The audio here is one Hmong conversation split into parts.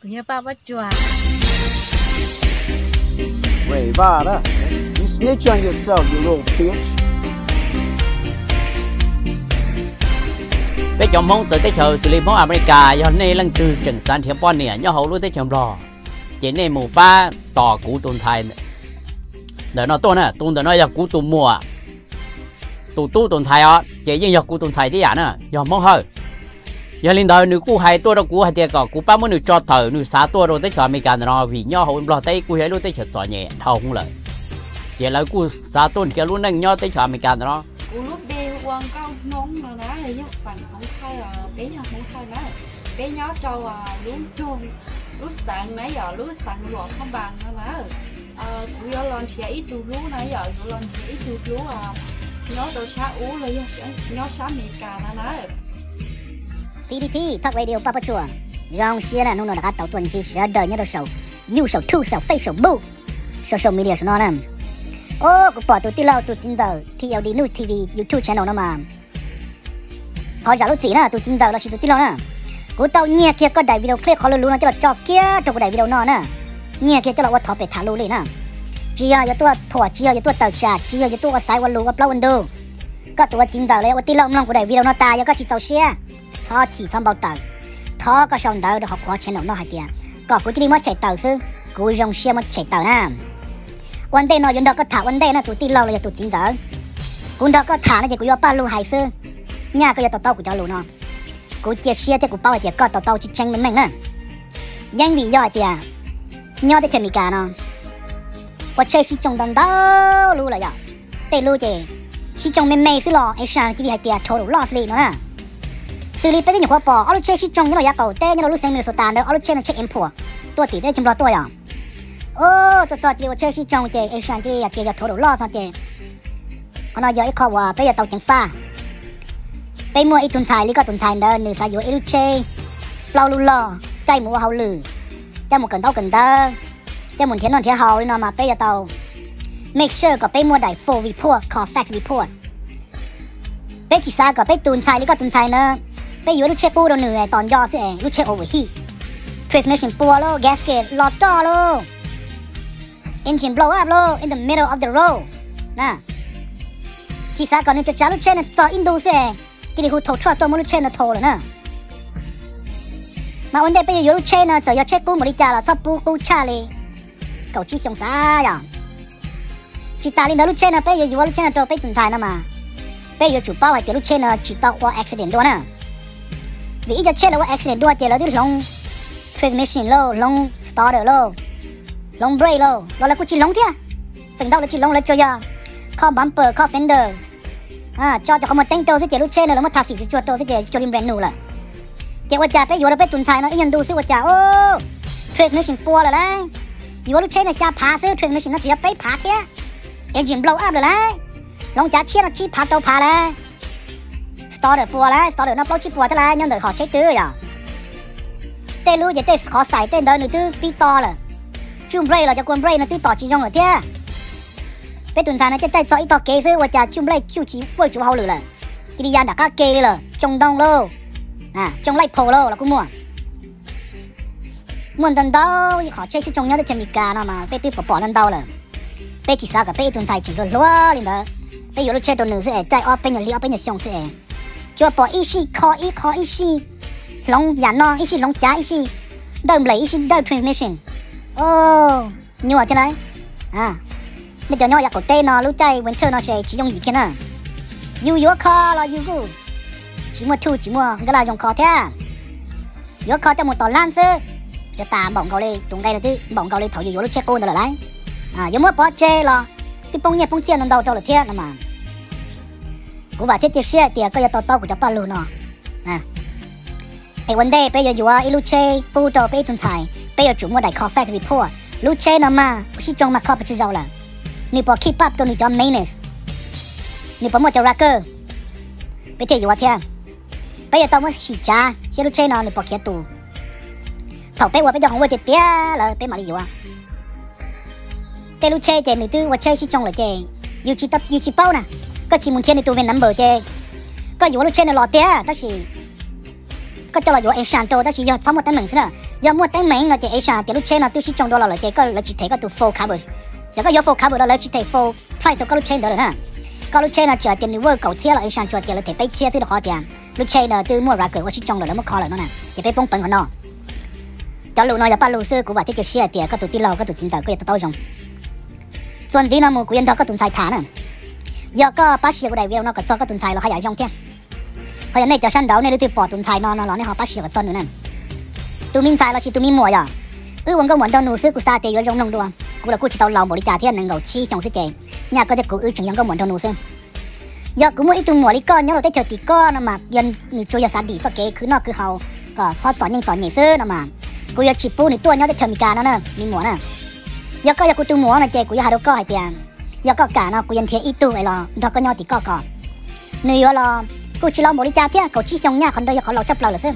Kuv yog Paj Pob Tsuas. Wait, Vada, you snitch on yourself, you little bitch. Peb cov Hmoob txawv teb chaws xws li Hmoob Amelikas, yog nej leej twg tseem xav nrhiav poj niam nyob hauv lub teb chaws Nplog, ces nej mus pab tos kuv tus ntxhais ntawm no tuaj na. Tus ntawm no yog kuv tus muam, tus tub tus ntxhais os, ces yeej yog kuv tus ntxhais tib yam na, yog Hmoob Hawj. Yog li ntawd nws kuj hais tuaj rau kuv hais tias kom kuv pab muab nws tso tawm, nws xav tuaj rau teb chaws Amelikas ntawm no vim nyob hauv Nplog teb kuj yog ib lub teb chaws txom nyem dhau hwv lawm, ces lawv kuj xav tuaj nrhiav lub neej nyob teb chaws Amelikas ntawm no. Kuv lub npe hu ua Nkauj Hmoob no na, yog xeem Hmoob Hawj, peb yog Hmoob Hawj na. Peb nyob rau lub nroog, lub xeev na yom, lub xeev Luam Phaj Npas no na. Kuv yuav los nrhiav ib tug hlub na yom, yuav los nrhiav ib tug hlub nyob rau sab ub los yog nyob sab Amelikas no na. T D T Talk Radio Paj Pob Tsuas, zoo siab na hnub no rov qab tau tuaj ntsib sawv daws nyob rau saum YouTube, saum Facebook, saum social media saum no na. Os, kuv pom tus tij laug tus txiv ntxawm T L D News T V YouTube channel no mas thov zam lub txim na tus txiv ntxawm lossis tus tij laug na. Kuv tau nyiag kiag koj daim video clip qhov luv luv no coj los tso kiag rau kuv daim video no na. Nyiag kiag coj los ua thov pem tham lus li na. Tsis yog yuav tuaj thuam, tsis yog yuav tuaj tawm tsam, tsis yog yuav tuaj ua xaiv ua lus ua plaub ua ntug. Koj tus ua txiv ntxawm los yog ua tij laug mloog kuv daim video no tas yog koj tsis txaus siab, txhob chim txhob npau taws. Thov koj sau ntawv rau hauv qhov channel no hais tias kom kuv cia li muab tshem tawm xwb, kuv zoo siab muab tshem tawm na. Ua ntej no yuav nrog koj tham ua ntej na tus tij laug los yog tus txiv ntxawm. Kuv nrog koj tham no ces kuv yuav paj lug hais xwb, nyaj koj yuav to taub kuv cov lus no. Kuv cia siab thiab kuv paub hais tias koj to taub tseeb tseeb meej meej na. Yeej vim yog hais tias nyob teb chaws Amelikas no ua tsheb sib tsoo ntau ntau lub lawm yom. Tej lub ces sib tsoo me me xwb los es xav cia li hais tias total loss li no na. Xws li peb twb nyuam qhuav pom ob lub tsheb sib tsoo nyob rau yav qaum teb nyob rau lub xeev Minnesota ntawd, ob lub tsheb no tsheb import tuaj tim teb chaws Nplog tuaj yom. Os, tuaj txog cia li ua tsheb sib tsoo ces es xav cia li hais tias yog total loss no ces qhov no yog ib qho uas peb yuav tau ceev faj. Peb muaj ib tug ntxhais li koj tus ntxhais ntawd nws xav yuav ib lub tsheb plaub lub log caij mus ua hauj lwm, caij mus kawm ntaub kawm ntawv, caij mus nrhiav noj nrhiav haus li no mas peb yuav tau make sure kom peb muaj daim full report, Carfax report. Peb tsis xav kom peb tus ntxhais li koj tus ntxhais ntawd, peb yuav lub tsheb qub rau nws tos nco xwb es lub tsheb overheat, transmission pua lauj, gasket los roj lauj, engine blow up lauj, in the middle of the road na. Tsis xav kom nws tsav tsav lub tsheb no txog ib ntu xwb es cia li hu tow truck tuaj muab lub tsheb no tow lawm na. Mas ua ntej peb yuav yuav lub tsheb no txawm yog tsheb qub npaum li cas los txhob pub qub tshaj li kaum tsib xyoo xav yom. Tsis tas li ntawd lub tsheb no peb yuav yuav lub tsheb no rau peb tus ntxhais no mas peb yuav tsum paub hais tias lub tsheb no tsis tau ua accident dua na. Vim ib co tsheb lawv ua accident dua ces lawv twb hloov transmission lauj, hloov starter lauj, hloov brake lauj, los lawv kuj tsis hloov thiab. Feem ntau lawv tsis hloov, lawv tsuas yog kho bumper, kho fender, tso cov qhov muag teeb rau xwb ces lub tsheb no lawv muab tha xim tsuag tsuag rau xwb ces cuag li brand new lawm. Ces ua cas peb yuav rau peb tus ntxhais no ib nyuag ntu xwb ua cas, o, transmission pua lawm lauj. Yuav lub tsheb no xya phav xwb, transmission no tseem yog peb phav thiab. Engine blow up lawm lauj. Hloov cav tshiab no tsib phav rau phav lauj. Starter pua lauj, starter no plaub tsib puas thiab lauj, nyob ntawm hom tsheb twg yom. Tej lub ces tej qhov xais tej ntawd nws twb pib to lawm. Tsuj brake los cov kua brake no twb tom tsis zoo lawm thiab. Peb tus ntxhais no caij caij txog ib tog kev xwb ua cas tsuj brake tsuj tsis, brake tsis ua hauj lwm lawm, cia li ya nram qab ke li lawm, tsoo ntoo lauj, tsoo light pole lauj los kuj muaj. Muaj ntau ntau qhov tsheb sib tsoo nyob teb chaws Amelikas no mas peb twb pom pom ntau ntau lawm. Peb tsis xav kom peb ib tug ntxhais tseem hluas hluas li ntawd, peb yuav lub tsheb rau nws xwb es caij ob peb nyuag hli ob peb nyuag xyoo xwb es tsuas pom ib sij kho ib qho, ib sij hloov yam no, ib sij hloov cav, ib sij dawj blade, ib sij dawj transmission. O, nyuaj thiab lauj. Nej cov nyob yav qaum teb no lub caij winter no ces tsis yooj yim kiag na. Yus yuav kho los yus kuj tsis muaj tools, tsis muaj nqaij laj zoo kho thiab. Yuav kho coj mus tom lab xwb, yuav tas npaum nkaus li tus nqe no twb npaum nkaus li thaum yus yuav lub tsheb qub ntawd lawm lauj. Yuav muab pov tseg los twb poob nyiaj poob txiaj ntau ntau rau lawm thiab no mas. Kuv vam thiab cia siab tias koj yuav to taub kuv cov paj lug no. Es ua ntej peb yuav yuav ib lub tsheb qub rau peb ib tug ntxhais, peb yuav tsum muaj daim Carfax report. Lub tsheb no mas sib tsoo mas kho pes tsawg zaus lawm, nws puas keep up rau nws cov maintenance, nws puas muaj cov record, peb thiaj yuav thiab. Peb yuav tau muab sim tsav saib lub tsheb no nws puas khiav tus. Thaum peb ua peb cov homework tiag tiag lawm peb mam li yuav. Tej lub tsheb ces nws twb ua tsheb sib tsoo lawm ces yus tsis paub na, koj tsis mus nrhiav nws tus vin number ces koj yuav lub tsheb no los tiag tab sis koj coj los yuav insurance rau tab sis yog txhob muaj teeb meem xwb na. Yog muaj teeb meem no ces es sam tias lub tsheb no twb sib tsoo dua los lawm ces koj, lawv tsis them koj tus full cover. Yog koj yuav full cover los lawv tsis them full price rau koj lub tsheb ntawd lawm na. Koj lub tsheb no tsuas tias nws worth kaum txhiab los es sam tsuas tias lawv them peb txhiab xwb rau qhov tias lub tsheb no twb muaj record ua sib tsoo lawm, lawv muab kho lawm no na, ces peb poob peev qhov no. Cov lus no yog paj lug xwb, kuv vam thiab cia siab tias koj tus tij laug koj tus txiv ntxawm koj yuav to taub zoo. Txuas ntxiv no mus kuv yuav nrog koj tus ntxhais tham na. Yog koj pab share kuv daim video no kom txog koj tus ntxhais los haj yam zoo thiab. Ho yog nej cov sab nraud nej leej twg pom tus ntxhais no no los nej ho pab share kom txog nws na. Tus me ntxhais lossis tus me muam yog, wb ua nkauj muam nraug nus xwb kuv xav tias yuav zoo mloog dua. Kuv los kuj tsis tau laus npaum li cas thiab, nees nkaum tsib xyoo xwb ces nyaj koj thiab kuv wb tseem yog nkauj muam nraug nus xwb. Yog kuv muaj ib tug muam li koj nyob rau teb chaws tim koj no mas yog nws tsuas yog xav dim txoj kev khwv noj khwv haus kom txhob txom nyem txom nyem xwb no mas, kuv yuav tsis pub nws tuaj nyob teb chaws Amelikas no na me muam na. Yog koj yog kuv tus muam no ces kuv yuav hais rau koj hais tias, yog koj kam no kuv yuav nrhiav ib tug es los nrog koj nyob tim koj ko. Nws yuav los kuj tsis laus npaum li cas thiab, kaum tsib xyoo nyaj qhov ntawd yog qhov laus tshaj plaws lawm xwb.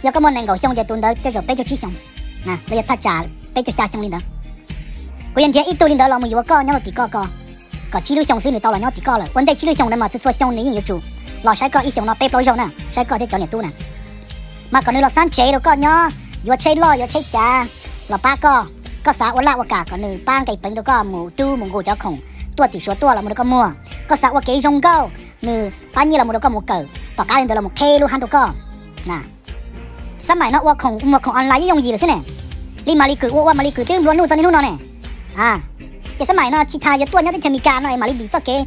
Yog koj muaj nees nkaum xyoo ces tus ntawd tej zaum peb caug tsib xyoo, los yog thaj tsam peb caug xya xyoo li ntawd. Kuv yuav nrhiav ib tug li ntawd los mus yuav koj nyob rau tim koj ko, kom tsib lub xyoo xwb nws tau los nyob tim koj lawm. Ua ntej tsib lub xyoo ntawd mas txhua txhua xyoo nws yeej yuav tsum los saib koj ib xyoos no peb plaub zaug na, saib koj thiab cov niam tub na. Mas kom nws los xab tsev rau koj nyob, yuav tsheb loj yuav tsheb cav los pab koj. Koj xav ua laj ua kam kom nws pab nqe peev rau koj mus rub mus nqus cov khoom tuaj tim Suav tuaj los mus rau koj muag. Koj xav ua kev zoo nkauj, nws pab nyiaj los mus rau koj mus kawm, tom qab li ntawd los mus qheb lub hab rau koj. Xab maim no ua khoom muag khoom online yooj yim lawm xwb ne. Li Malis Kwm ua ua Malis Kwm twb nplua nuj txog niaj hnub no ne. Ces xab maim no tsis tas yuav tuaj nyob teb chaws Amelikas no es mam li dim txoj kev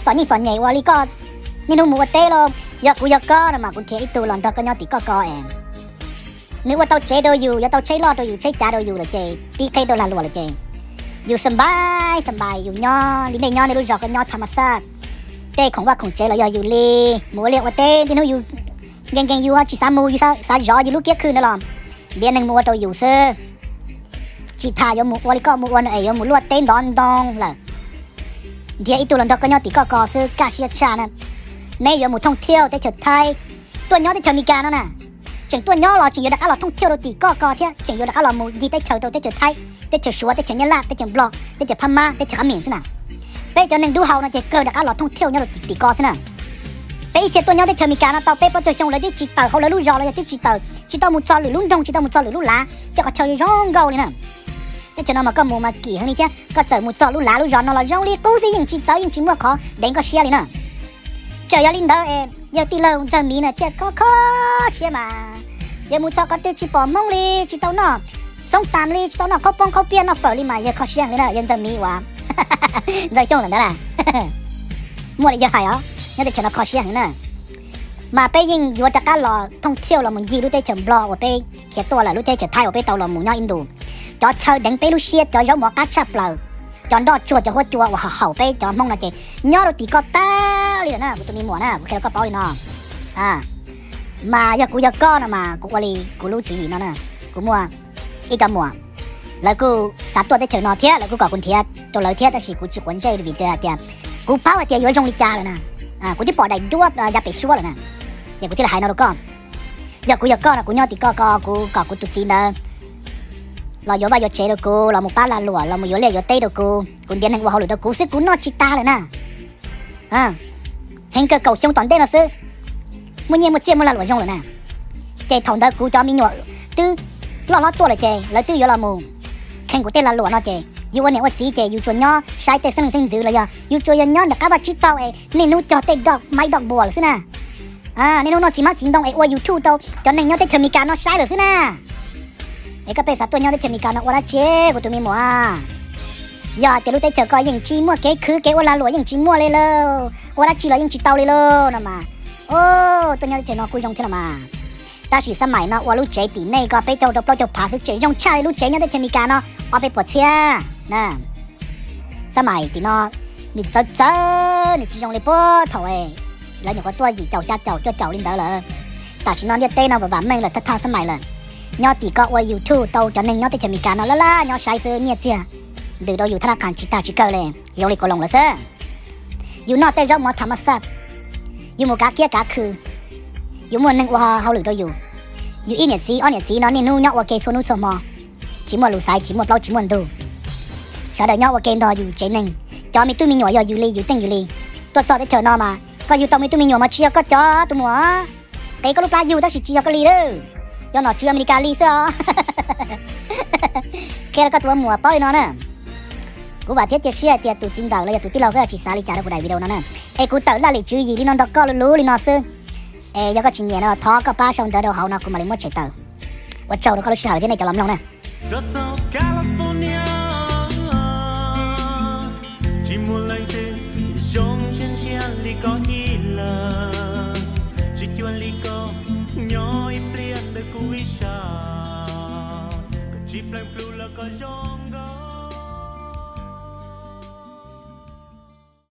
txom nyem txom nyem ua li koj niaj hnub mus ua teb lauj. Yog kuv yog koj no mas kuv nrhiav ib tug los nrog koj nyob tim koj ko es nws ua tau tsev rau yus, yuav tau tsheb loj rau yus, tsheb cav rau yus lawm ces pib qheb rau lag luam lawm ces yus xa npais xa npais yus nyob li nej nyob nej lub zos, koj nyob tham mas xaj. Tej khoom vaj khoom tsev los yog yus li, mus ua liaj ua teb niaj hnub yus nkees nkees yus tsis xav mus, yus xav zov yus lub kiab khw ntawd los ntiav neeg mus ua rau yus xwb. Tsis tas yuav mus ua li koj mus ua no es yuav mus luaj teb ntov ntoo lawm. Nrhiav ib tug los nrog koj nyob tim koj ko xwb kaj siab tshaj na. Neb yuav mus thooj thiauj teb chaws Thaib, tuaj nyob teb chaws Amelikas no na. Tseem tuaj nyob los tseem yuav rov qab los thooj thiauj rau tim koj ko thiab, tseem yuav rov qab los mus ncig teb chaws rau teb chaws Thaib, teb chaws Suav, teb chaws Nyab Laj, teb chaws Nplog, teb chaws Phab Mab, teb chaws Qab Mem xwb na. Peb cov neeg dub hau no ces kawg rov qab los thooj thiauj nyob rau tim ko xwb na. Peb ib txhia tuaj nyob teb chaws Amelikas no tau peb plaub caug xyoo lawv twb tsis tawm hauv lawv lub zos los yog twb tsis tawm, tsis tau mus txog lwm lub nroog, tsis tau mus txog lwm lub lav, tej qhov chaw zoo nkauj li na. Teb chaws no mas koj mus mas kim heev li thiab, koj txawm mus txog lub lav lub zos no los zoo li qub xwb, yeej tsis txawv yeej tsis muaj qhov deev koj siab li na. Txawm yog li ntawd es yawg tij laug Ntxawg Miv na thiaj kho kho siab mas, yawg mus txog qhov twg tsis pom Hmoob li, tsis tau noj xoob tas li, tsis tau noj qhaub poob qhaub piaj noj fawm li mas yawg kho siab heev li na yawg Ntxawg Miv uas Ntxawg Xyooj lawm ntawd na. Muaj li yawg hais os, nyob teb chaws no kho siab heev na. Mas peb yeej yuav rov qab los thooj thiauj los mus ncig lub teb chaws Nplog uas peb khiav tuaj lawm, lub teb chaws Thaib uas peb tau los mus nyob ib ntus. Cov chaw deev peb lub siab, cov zaub mov qab tshaj plaws, cov nroj tsuag, cov huab cua uas haum haum peb cov Hmoob no ces nyob rau tim koj tag li lawm na kuv tus me muam na, kuv qhia rau koj paub li no. Mas yog kuv yog koj no mas kuv ua li kuv lub tswv yim no na. Kuv muaj ib cov muam, lawv kuj xav tuaj teb chaws no thiab lawv kuj kom kuv nrhiav rau lawv thiab, tab sis kuv tsis quav ntsej vim tias kuv paub hais tias yuav zoo li cas lawm na. Kuv twb pom daim duab ya pem suab lawm na, ces kuv thiaj li hais no rau koj. Yog kuv yog koj no kuv nyob tim koj ko, kuv kom kuv tus txiv ntawd los yuav vaj yuav tsev rau kuv, los mus pab lag luam, los mus yuav liaj yuav teb rau kuv, kuv ntiav neeg ua hauj lwm rau kuv xwb kuv noj tsis tag lawm na. Heev kawg kaum xyoo tom ntej no xwb, muaj nyiaj muaj txiaj muaj lag luam zoo lawm na. Ces thaum ntawd kuv cov me nyuam twb loj hlob tuaj lawm ces lawv twb yuav los mus kheev kuv tej lag luam no ces yus ua niam ua txiv ces yus tsuas nyob saib tej xeeb leej xeeb ntxwv los yog yus tsuas yog nyob nram qab vaj tsib taug es niaj hnub cog tej doj maib doj npuas lawm xwb na. Niaj hnub noj txiv hmab txiv ntoo es ua YouTube rau cov neeg nyob teb chaws Amelikas no saib lawm xwb na. Es koj pheej xav tuaj nyob teb chaws Amelikas no ua dab tsi kuv tus me muam? Yog hais tias lub teb chaws ko yeej tsis muaj kev khwv kev ua lag luam yeej tsis muaj li lauj, ua dab tsi los yeej tsis tau li lauj no mas, tuaj nyob teb chaws no kuj zoo thiab los mas. Tab sis xab maim no ua lub tsev tim nej ko peb caug rau plaub caug phav xwb tseem zoo tshaj li lub tsev nyob teb chaws Amelikas no ob peb puas txhiab na. Xab maim tim no nws txawv txawv, nws tsis zoo li puag thaum lawv nyuam qhuav tuaj yim caum xya caum cuaj caum li ntawd lawm. Tam sim no ntiaj teb no vam vam meej lawm, thawj thawj xab maim lawm. Nyob tim koj ua YouTube tau cov neeg nyob teb chaws Amelikas no laj laj nyob saib xwb, nyiaj txiag ntws rau yus thab nab qhas tsis tag tsis kawg li, zoo li kaus loos lawm xwb. Yus noj tej zaub mov tham mas xaj, yus mus kav kiab kav khw, yus muaj neeg ua hauj lwm rau yus. Yus ib niam txiv ob niam txiv no niaj hnub nyob ua ke txhua hnub txhua hmo, tsis muaj lus xaiv, tsis muaj plaub tsis muaj ntug. Sawv daws nyob ua ke nrog yus tsev neeg, cov me tub me nyuam yog yus li yus teej yus li. Tuaj txog teb chaws no mas koj yug tau me tub me nyuam mas tsis yog koj cov tus muam, qiv koj lub plab yug tab sis tsis yog koj li lawm. cov nom tswv Amelikas li xwb os. Qhia rau koj tus ua muam paub li no na. Kuv vam thiab cia siab hais tias tus txiv ntxawm los yog tus tij laug koj yuav tsis xav li cas rau kuv daim video no na. Es kuv tawm laj lim tswv yim li no nrog koj luv luv li no xwb. Es yog koj tsis nyiam no los thov koj pab sau ntawv rau hauv no kuv mam li muab tshem tawm. Ua tsaug rau koj lub sij hawm thiab nej cov los mloog na. Tsis muaj leej twg zoo siab ntshiab li koj ib lawm, tsis cuag li koj nyob ib pliag ntawm kuv ib sab, koj tsis pleev plum los koj zoo